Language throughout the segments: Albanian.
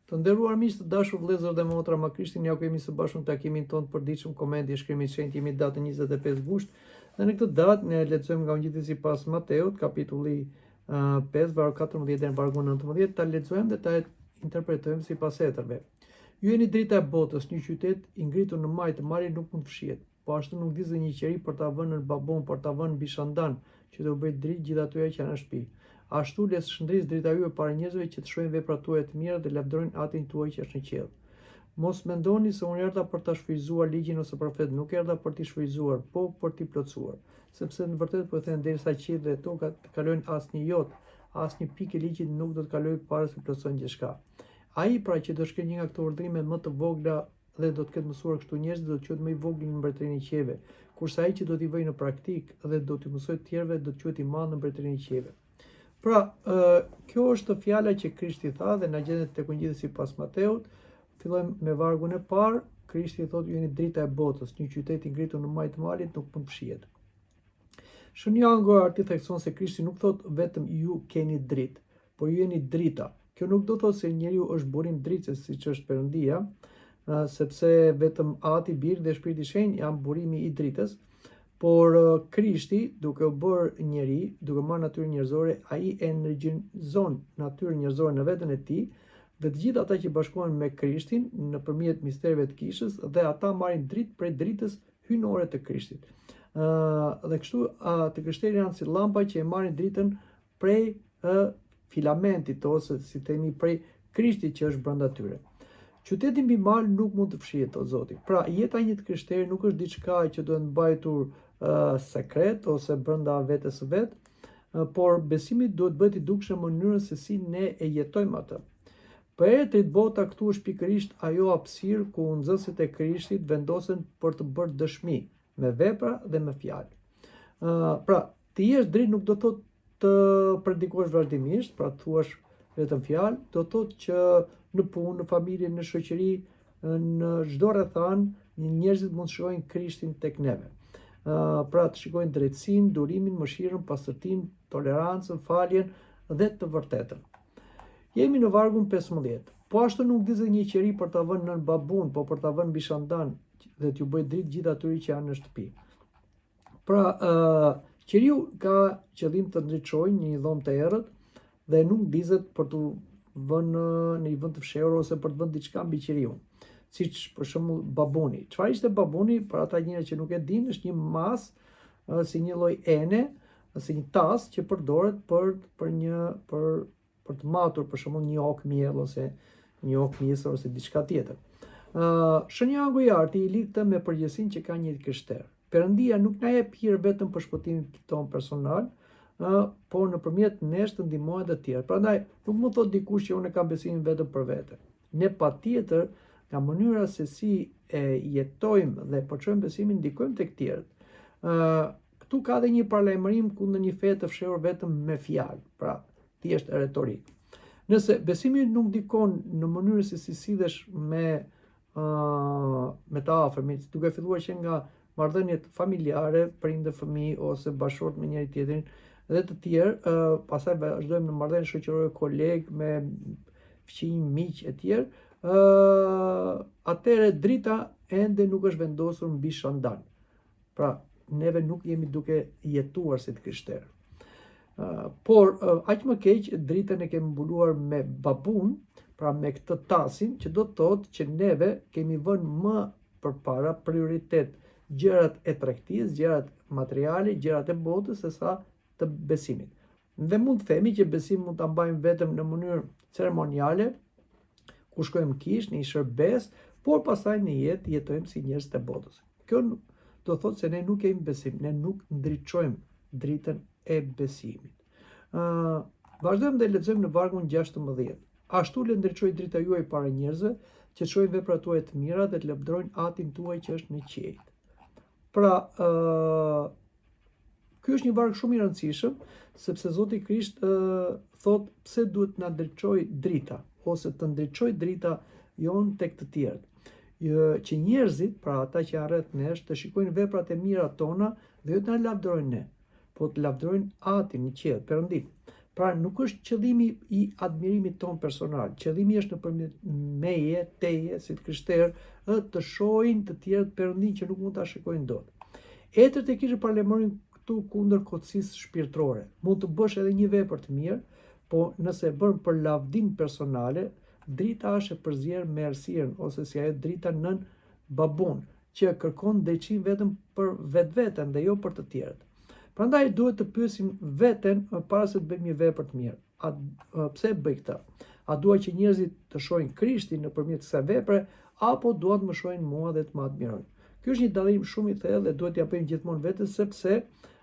Të nderuar miq, të dashur vëllezër dhe motra me Krishtin, ja ku jemi së bashku në takimin tonë të përditshëm komenti i shkrimit shenjt jemi datën 25 gusht dhe në këtë datë ne lexojmë nga Ungjilli sipas Mateut, kapitulli 5, vargu 14 deri në vargun 19, ta lexojmë dhe ta interpretojmë sipas etërve. Ju jeni drita e botës, një qytet i ngritur në majë të malit nuk mund të fshihet. Po ashtu nuk ndizet një qeri për ta vënë nën babun, por ta vënë mbi shandan, që t'u bëjë dritë gjithë atyre që janë në shtëpi. Ashtu le të shndrisë drita juaj para njerëzve që të shohin veprat tuaja të mira dhe lavdërojnë Atin tuaj që është në qiell. Mos mendoni se unë erdha për ta shfuqizuar ligjin ose profetët, nuk erdha për t'i shfuqizuar, po për t'i plotësuar. Sepse në vërtetë po ju them derisa qiejt dhe toka të kalojnë asnjë jot, asnjë pikë e ligjit nuk do të kalojë para se të plotësohet gjithçka. Ai pra që do shkelë një nga këto urdhërime më të vogla dhe do të ketë mësuar kështu njerëzit do të quhet më i vogli në mbretërinë e qiejve, kurse ai që do t'i vëjë në praktikë dhe do t'u mësojë të tjerëve do të quhet i madh në mbretërinë e qiejve. Pra, ë kjo është fjala që Krishti tha dhe na gjendet tek Ungjilli sipas Mateut. Fillojmë me vargun e parë. Krishti thotë ju jeni drita e botës, një qytet i ngritur në majë të malit nuk mund të fshihet. Shën Joan Goarti thekson se Krishti nuk thotë vetëm ju keni dritë, por ju jeni drita. Kjo nuk do të thotë se njeriu është burim drite siç është Perëndia, sepse vetëm Ati, Biri dhe Shpirti i Shenjtë janë burimi i dritës, por Krishti, duke u bërë njeri, duke marrë natyrën njerëzore, ai energjizon natyrën njerëzore në veten e tij dhe të gjithë ata që bashkohen me Krishtin nëpërmjet mistereve të kishës dhe ata marrin dritë prej dritës hyjnore të Krishtit. Ë dhe kështu të krishterët janë si llampa që e marrin dritën prej ë filamentit ose si themi prej Krishtit që është brenda tyre. Qyteti mbi mal nuk mund të fshihet, thotë Zoti. Pra, jeta e një të krishterë nuk është diçka që duhet mbajtur uh, sekret ose brenda vetes së vet, uh, por besimi duhet bëhet i dukshëm në mënyrën se si ne e jetojmë atë. Për etërit bota këtu është pikërisht ajo hapësirë ku nxënësit e Krishtit vendosen për të bërë dëshmi me vepra dhe me fjalë. Uh, pra, të jesh dritë nuk do të thotë të predikosh vazhdimisht, pra të thuash vetëm fjalë, do të thotë që në punë, në familje, në shoqëri, në çdo rrethanë, njerëzit mund të shikojnë Krishtin tek neve. Uh, pra të shikojnë drejtësinë, durimin, mëshirën, pastërtinë, tolerancën, faljen dhe të vërtetën. Jemi në vargun 15. Po ashtu nuk ndizet një qeri për ta vënë nën babun, po për ta vënë mbi shandan dhe t'ju bëjë dritë gjithë atyre që janë në shtëpi. Pra, ë qeriu ka qëllim të ndriçojë një dhomë të errët dhe nuk ndizet për t'u vënë në një vend të fshehur ose për të vënë diçka mbi qeriun. Siç për shembull babuni. Çfarë ishte babuni për ata njerëz që nuk e dinë, është një masë si një lloj ene, si një tas që përdoret për për një për për të matur për shembull një okë miell ose një okë misër ose diçka tjetër. Ë uh, Shën Joan Gojarti i lidh këtë me përgjegjësinë që ka një i krishterë. Perëndia nuk na jep hir vetëm për shpëtimin tonë personal, ë uh, por nëpërmjet nesh të ndihmohen të tjerë. Prandaj nuk mund të thotë dikush që unë kam besimin vetëm për vete. Ne patjetër nga mënyra se si e jetojmë dhe përçojmë besimin ndikojmë tek të tjerët. Ë uh, këtu ka dhe një paralajmërim kundër një feje të fshehur vetëm me fjalë. Pra, thjesht retorikë. Nëse besimi nuk ndikon në mënyrën se si sillesh me uh, me të afërmit, duke filluar që nga marrëdhëniet familjare, prindër fëmijë ose bashkëshort me njëri tjetrin dhe të tjerë, uh, pastaj vazhdojmë në marrëdhënie shoqërore, kolegë me fqinj, miq e tjerë, uh, atëherë drita ende nuk është vendosur mbi shandan. Pra, neve nuk jemi duke jetuar si të krishterë. Uh, por, uh, aq më keq, dritën e kemi mbuluar me babun, pra me këtë tasin, që do të thotë që neve kemi vënë më përpara prioritet gjërat e tregtisë, gjërat materiale, gjërat e botës, sesa të besimit. Dhe mund të themi që besim mund ta mbajmë vetëm në mënyrë ceremoniale, ku shkojmë në kishë, në një shërbesë, por pastaj në jetë jetojmë si njerëz të botës. Kjo do të thotë se ne nuk kemi besim, ne nuk ndriçojmë dritën e besimit. Ë, uh, vazhdojmë dhe lexojmë në vargun 16. Ashtu le ndriçojë drita juaj para njerëzve, që të shohin veprat tuaja të mira dhe të lavdërojnë Atin tuaj që është në qiejt. Pra, ë uh, Ky është një varg shumë i rëndësishëm, sepse Zoti Krisht thotë pse duhet të na ndriçojë drita ose të ndriçojë drita jonë tek të tjerët. Që njerëzit, pra ata që janë rreth nesh, të shikojnë veprat e mira tona dhe jo të na lavdërojnë ne, po të lavdërojnë Atin në qiell, Perëndinë. Pra nuk është qëllimi i admirimit tonë personal, qëllimi është nëpërmjet meje, teje, si të krishterë, ë të shohin të tjerët Perëndinë që nuk mund ta shikojnë dot. Etërit e kishës paralajmërojnë këtu kundër kotësisë shpirtërore. Mund të bësh edhe një vepër të mirë, po nëse e bën për lavdinë personale, drita është e përzier me errësirën ose si ajo drita nën babun, që kërkon ndriçim vetëm për vetveten dhe jo për të tjerët. Prandaj duhet të pyesim veten para se të bëjmë një vepër të mirë. A pse e bëj këtë? A dua që njerëzit të shohin Krishtin nëpërmjet kësaj vepre apo duan të më shohin mua dhe të më admirojnë? Ky është një dallim shumë i thellë dhe duhet t'ia bëjmë gjithmonë vetes sepse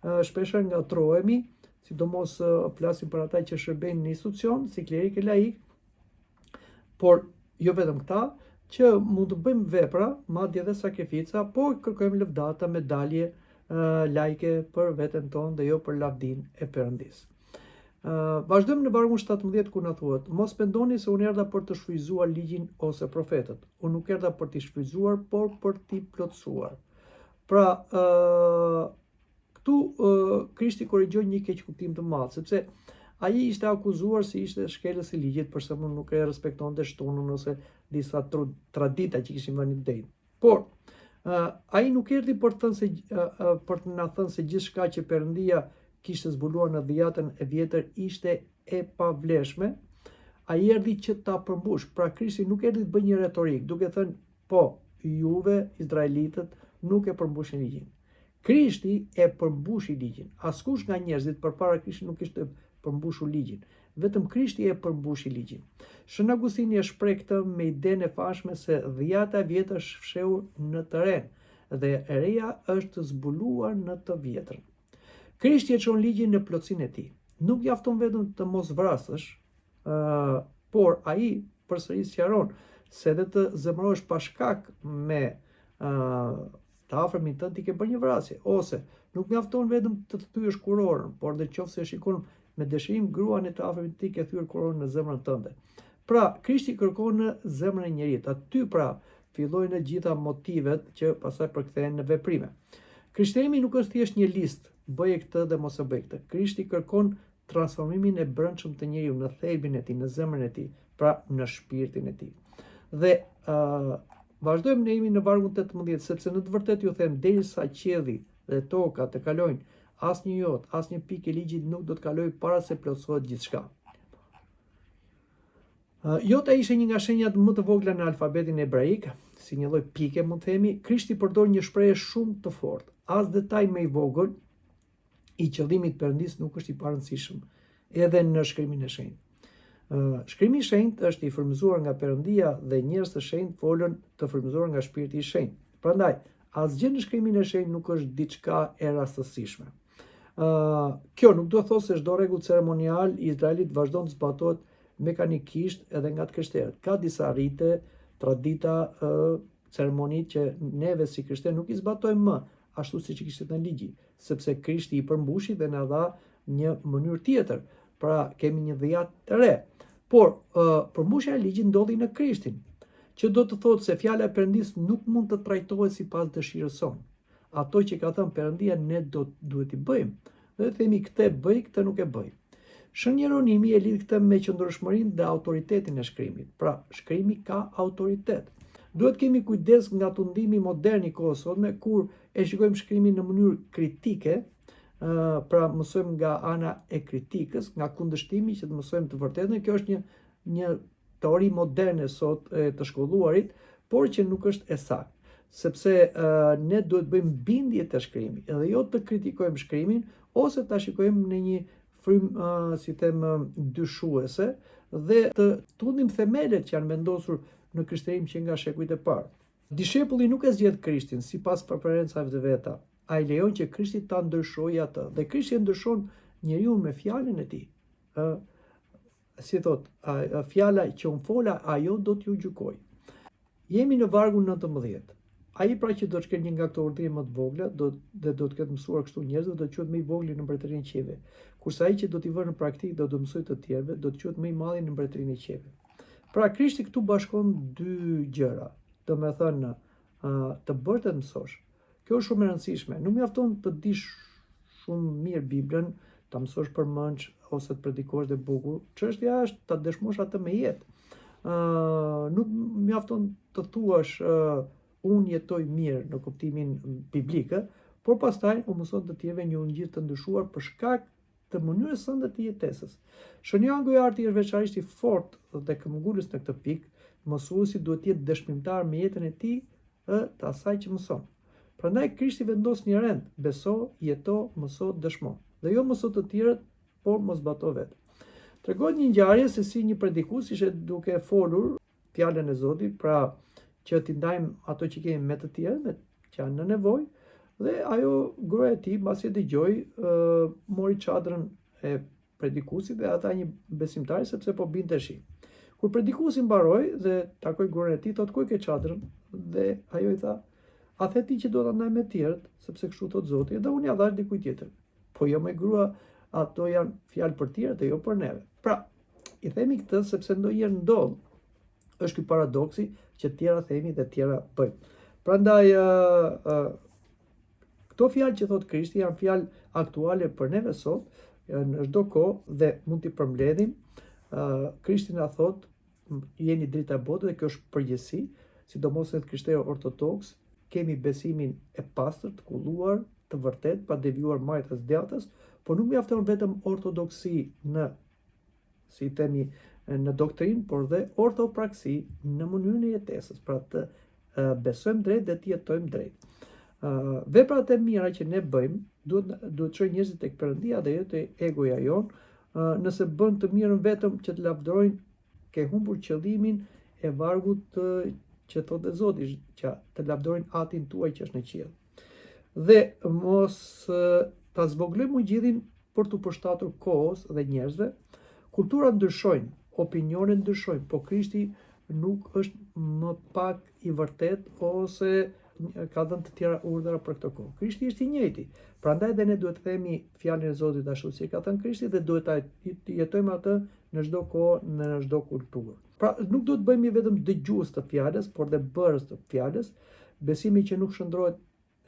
shpeshherë ngatërrohemi, sidomos flasim për ata që shërbejnë në institucion, si klerikë e laikë, por jo vetëm këta, që mund të bëjmë vepra, madje edhe sakrifica, po kërkojmë lëvdata, medalje, lajke për veten tonë dhe jo për lavdinë e Perëndisë. Uh, vazhdojmë në vargun 17 ku na thuhet: Mos mendoni se unë erdha për të shfrytëzuar ligjin ose profetët. Unë nuk erdha për t'i shfrytëzuar, por për t'i plotësuar. Pra, uh, Këtu Krishti korrigjoi një keqkuptim të madh, sepse ai ishte akuzuar se ishte shkelës i ligjit, për shembull nuk e respektonte shtunën ose disa tradita që kishin vënë judenjtë. Por, uh, ai nuk erdhi për të thënë se uh, për të na thënë se gjithçka që Perëndia kishte zbuluar në dhjatën e vjetër ishte e pavlefshme. Ai erdhi që ta përmbush. Pra Krishti nuk erdhi të bëjë një retorikë, duke thënë, po, juve izraelitët nuk e përmbushni ligjin. Krishti e përmbushi ligjin. Askush nga njerëzit përpara Krishtit nuk kishte përmbushur ligjin. Vetëm Krishti e përmbushi ligjin. Shën Agustini e shpreh këtë me idenë e famshme se dhjata e vjetër është fshehur në të renë dhe e reja është zbuluar në të vjetrën. Krishti e çon ligjin në plotësinë e tij. Nuk mjafton vetëm të mos vrasësh, ë por ai përsëri sqaron se edhe të zemërohesh pa shkak me ë të afërmin tënd ti ke bërë një vrasje, ose nuk mjafton vetëm të të thyesh kurorën, por dhe qoftë se shikon me dëshirim gruan e të afërmit ti ke thyer kurorën në zemrën tënde. Pra, Krishti kërkon në zemrën e njeriut. Aty pra fillojnë të gjitha motivet që pastaj përkthehen në veprime. Krishterimi nuk është thjesht një listë, bëje këtë dhe mos e bëj këtë. Krishti kërkon transformimin e brendshëm të njeriut në thelbin e tij, në zemrën e tij, pra në shpirtin e tij. Dhe uh, vazhdojmë ne jemi në vargun 18, sepse në të vërtetë ju them derisa qielli dhe toka të kalojnë, asnjë jot, asnjë pikë e ligjit nuk do të kalojë para se plotësohet gjithçka. Jota ishte një nga shenjat më të vogla në alfabetin hebraik, si një lloj pike mund të themi, Krishti përdor një shprehje shumë të fortë. As detaj më i vogël i qëllimit të Perëndisë nuk është i parëndësishëm edhe në shkrimin e shenjtë. Shkrimi i shenjtë është i frymëzuar nga Perëndia dhe njerëz të shenjtë folën të frymëzuar nga Shpirti i Shenjtë. Prandaj, asgjë në shkrimin e shenjtë nuk është diçka e rastësishme. Ë, kjo nuk do të thotë se çdo rregull ceremonial i Izraelit vazhdon të zbatohet mekanikisht edhe nga të krishterët. Ka disa rite, tradita, ë, ceremoni që neve si krishterë nuk i zbatojmë më, ashtu siç i kishte thënë ligji, sepse Krishti i përmbushi dhe na dha një mënyrë tjetër. Pra, kemi një dhjatë të re. Por, uh, përmbushja e ligjit ndodhi në Krishtin, që do të thotë se fjala e Perëndisë nuk mund të trajtohet sipas dëshirës sonë. Ato që ka thënë Perëndia ne do duhet t'i bëjmë. Dhe themi këtë e bëj, këtë nuk e bëj. Shën Jeronimi e lidh këtë me qëndrueshmërinë dhe autoritetin e shkrimit. Pra, shkrimi ka autoritet. Duhet kemi kujdes nga tundimi modern i kohës sotme kur e shikojmë shkrimin në mënyrë kritike, pra mësojmë nga ana e kritikës, nga kundërshtimi që të mësojmë të vërtetën. Kjo është një një teori moderne sot e të shkolluarit, por që nuk është e saktë sepse uh, ne duhet bëjmë bindje te shkrimi, edhe jo të kritikojmë shkrimin ose ta shikojmë në një frymë, uh, si them, dyshuese dhe të tundim themelet që janë vendosur në krishterim që nga shekujt e parë. Dishepulli nuk e zgjedh Krishtin sipas preferencave të veta. Ai lejon që Krishti ta ndryshojë atë dhe Krishti e ndryshon njeriun me fjalën e tij. Ë si thot, a, fjala që unë fola, ajo do t'ju gjykojë. Jemi në vargun 19. Ai pra që do të shkelë një nga këto urdhërime më të vogla, do dhe do të ketë mësuar kështu njerëzve, do të quhet më i vogli në mbretërinë e qiejve. Kurse ai që do t'i vërë në praktikë do të mësojë të tjerëve, do të quhet më i madhi në mbretërinë e qiejve. Pra Krishti këtu bashkon dy gjëra. Domethënë, të bësh dhe të mësosh. Kjo është shumë e rëndësishme. Nuk mjafton të dish shumë mirë Biblën, ta mësosh përmendsh ose të predikosh dhe bukur. Çështja është ta dëshmosh atë me jetë. Ë nuk mjafton të thuash uh, unë jetoj mirë në kuptimin biblik, por pastaj u mëson të tjerëve një ungjill të ndryshuar për shkak të mënyrës sënde të jetesës. Shën Joan Gojarti është veçanërisht i fortë dhe këmbëngulës në këtë pikë, mësuesi duhet të jetë dëshmimtar me jetën e tij ë të asaj që mëson. Prandaj Krishti vendos një rend, beso, jeto, mëso, dëshmo. Dhe jo mëso të tjerët, por mos zbato vetë. Tregohet një ngjarje se si një predikues ishte duke folur fjalën e Zotit, pra që t'i ndajmë ato që kemi me të tjerë, me që janë në nevojë, dhe ajo gruaja e tij, mbasi e dëgjoi, mori çadrën e predikuesit dhe ia dha një besimtari sepse po binte shi. Kur predikuesi mbaroi dhe takoi gruan e tij, thotë ku e ke çadrën? Dhe ajo i tha, a the ti që do ta ndaj me të tjerët, sepse kështu thotë Zoti, dhe unë ia dhashë dikujt tjetër. Po jo moj grua, ato janë fjalë për tjerët e jo për neve. Pra, i themi këtë sepse ndonjëherë ndodh është ky paradoksi që tjera themi dhe tjera bëjmë. Prandaj ë uh, këto fjalë që thotë Krishti janë fjalë aktuale për neve sot, në çdo kohë dhe mund t'i përmbledhim. ë uh, Krishti na thotë jeni drita e botës dhe kjo është përgjegjësi, sidomos ne të krishterë ortodoks, kemi besimin e pastër, të kulluar, të vërtetë, pa devijuar majtas djathtas, por nuk mjafton vetëm ortodoksi në si i themi në doktrinë, por dhe ortopraksi në mënyrën e jetesës, pra të besojmë drejt dhe të jetojmë drejt. Veprat e mira që ne bëjmë duhet duhet të çojnë njerëzit tek Perëndia dhe jo te egoja jonë. Nëse bën të mirën vetëm që të lavdërojnë, ke humbur qëllimin e vargut të që thotë dhe Zoti, që të lavdërojnë Atin tuaj që është në qiell. Dhe mos ta zvogëlojmë ungjillin për t'u përshtatur kohës dhe njerëzve. Kulturat ndryshojnë, opinionet ndryshojnë, po Krishti nuk është më pak i vërtetë ose ka dhënë të tjera urdhra për këtë kohë. Krishti është i njëjti. Prandaj dhe ne duhet të themi fjalën e Zotit ashtu si e ka thënë Krishti dhe duhet ta jetojmë atë në çdo kohë, në çdo kulturë. Pra, nuk duhet të bëhemi vetëm dëgjues të fjalës, por dhe bërës të fjalës. Besimi që nuk shndërrohet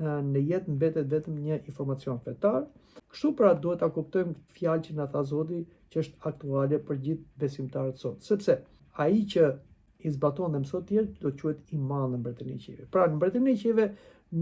në jetë mbetet vetëm një informacion fetar. Kështu pra duhet ta kuptojmë këtë fjalë që na tha Zoti, që është aktuale për gjithë besimtarët sot, sepse ai që i zbaton dhe mëson të tjerët do të quhet i madh në mbretërinë e qiejve. Pra në mbretërinë e qiejve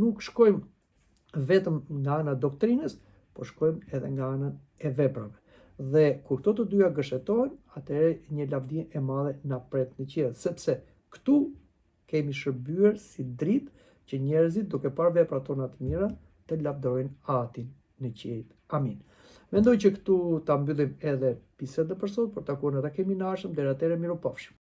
nuk shkojmë vetëm nga ana e doktrinës, por shkojmë edhe nga ana e veprave. Dhe kur këto të dyja gërshetohen, atëherë një lavdi e madhe na pret në qiell, sepse këtu Kemi shërbyer si dritë që njerëzit duke parë veprat tona të mira të lavdërojnë Atin në qiejt. Amin. Mendoj që këtu ta mbyllim edhe bisedën për sot, por takuar në takimin e ardhshëm, deri atëherë mirupafshim.